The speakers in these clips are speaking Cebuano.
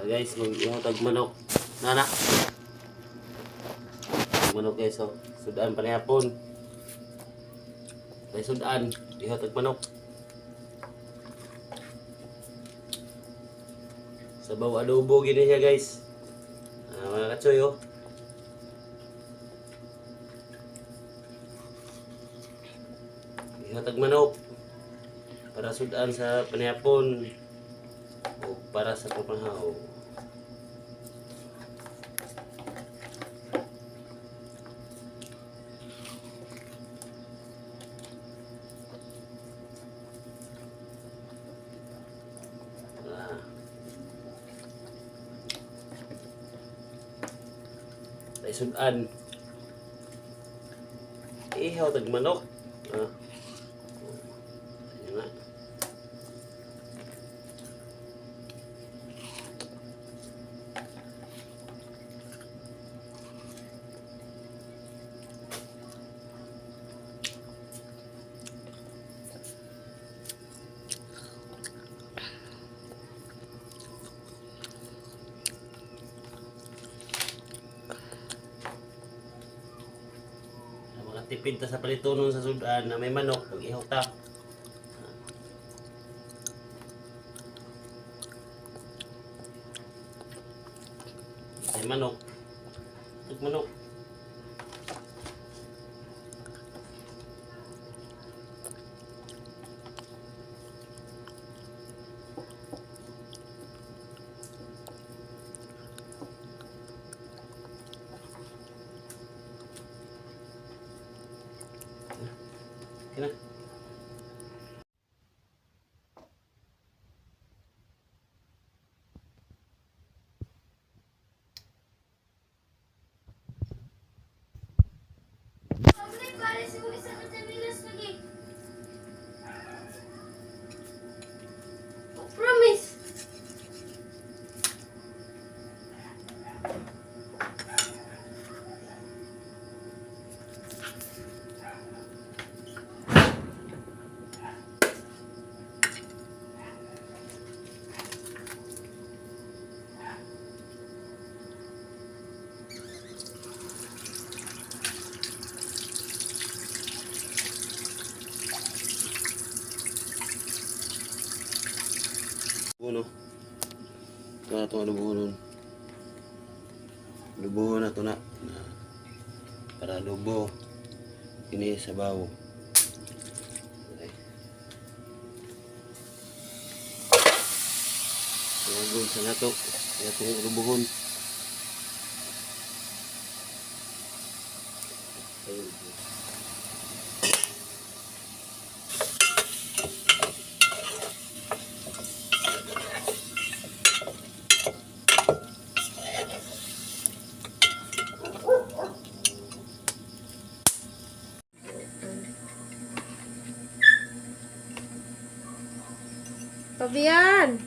Guys, mag-ihaw tag manok. Nana. Manok, guys, oh. Sudan pa hapon. Kay sudan, ihaw tag manok. Sabaw adobo gini siya, guys. Ah, mga katsoy, oh. Ihaw tag manok. Para sudan sa panihapon o para sa pamahaw. Ah. Ay sudan. Ihaw tag manok. Ah. Ayun na. Ang mga tipid ta sa palitonon sa sudan na may manok, pag ihaw ta. May manok. Tag manok. Okay na. Promise. Uno. Ito na itong adobo nun. Adobo na ito na. Na. Para adobo. Ini sabaw. Okay. Adobo sa nato. Kaya itong adobohon. Ayun. Fabian!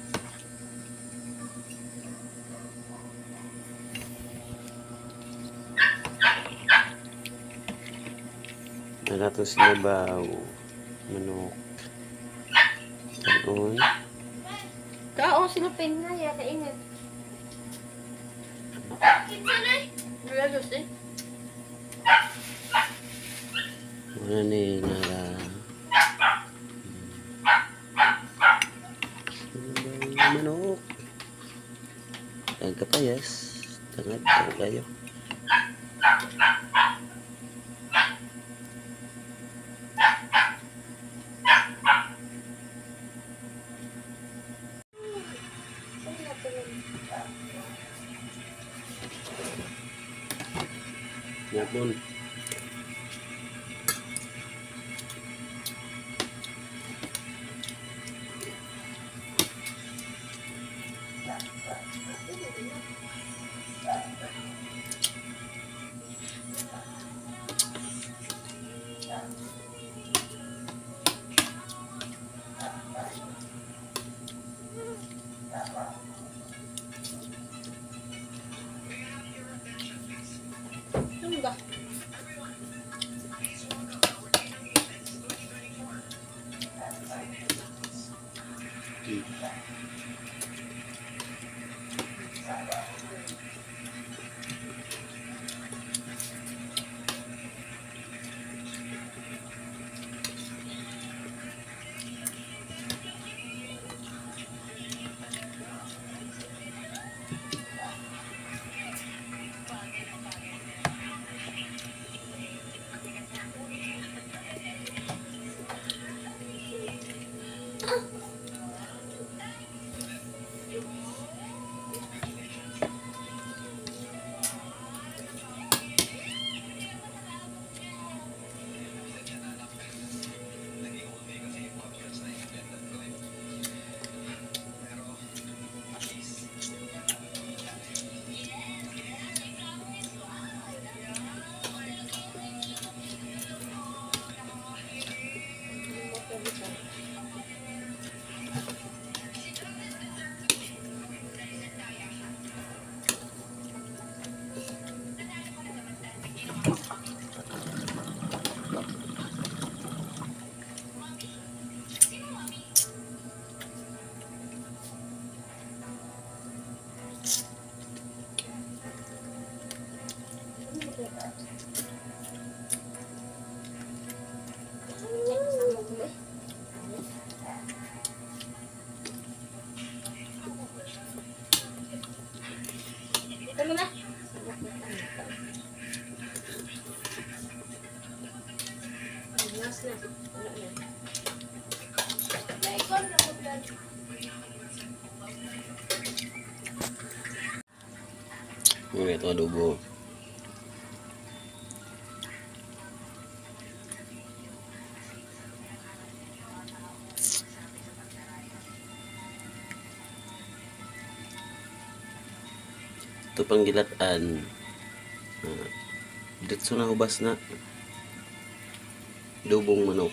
Na nato sinabaw. Manok. Kanon. Kao, silupin na ya, kainit. Relalos eh. Wala ni nara. Sinabaw manok. Ang kapayas. Tangad ako kayo. Yapon. Ano ba? Ano na? Last na. Wala na. Mga ito adobo. Ito pang gilatan. Diretso na hubas na. Adobong manok.